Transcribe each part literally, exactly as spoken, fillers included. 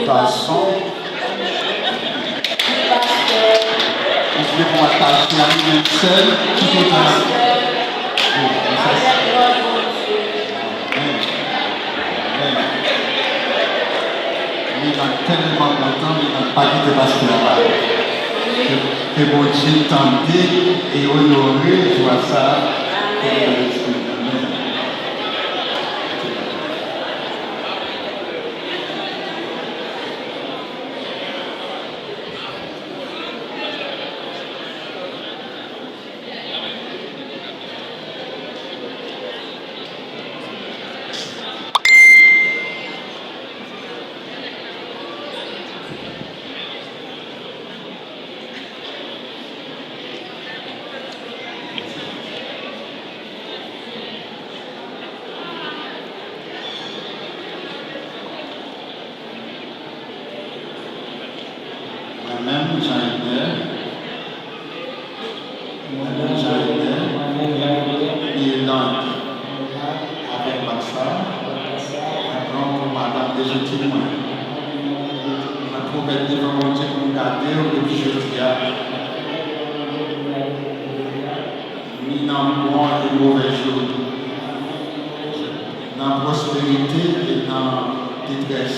Gason. Ou vle pou atache a li menm sèl, ki kontan. Wi, men sa se. Amen. Amen. Milan tèlman kontan, Milan pa kite pastè a pale. Ke, ke Bondye tande e onore jwa sa a. Amen. Mwen menm, Jean Edner. Mwen menm, Jean Edner. Mwen menm, Jean Edner. Mirlande. Avèk bak sa a, mwen pran w pou madanm lejitim mwen. Mwen pwomèt devan Bondye pou m gade w depi jodi a. Ni nan bon e movè jou, nan pwosperite e nan detrès,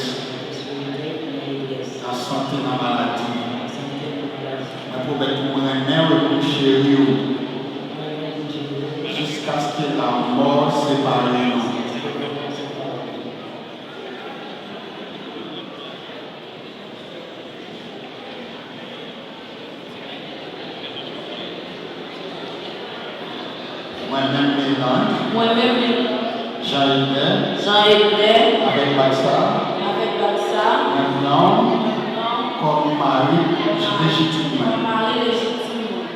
nan sante, nan maladi. Mwen pwomèt pou mwen renmen w e pou m cheri w, jiskaske lanmò separe nou. Mwen menm, Mirlande. Mwen menm, Mirlande. Jean Edner. Jean Edner. Avèk bak sa a. Avèk bak sa a. Mwen pran w. Mwen pran w. Kòm mari lejitim mwen. Kòm mari lejitim mwen.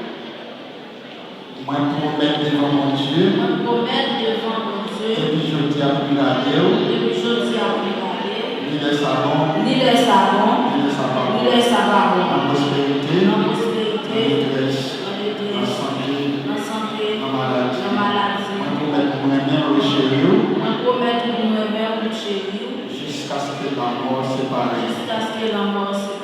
Mwen pwomèt devan Bondye. Mwen pwomèt devan Bondye. Depi jodi a pou m gade w. Depi jodi a pou m gade w. Ni lè sa bon. Ni lè sa bon. Ni lè sa pa bon. Ni lè sa pa bon. Nan pwosperite. Nan pwosperite. Nan detrès. Nan detrès. Nan sante. Nan sante. Nan maladi. Nan maladi. Mwen pwomèt pou m renmen w e cheri w. Mwen pwomèt pou m renmen w e cheri w. Jiskaske lanmò separe. Jiskaske lanmò separe.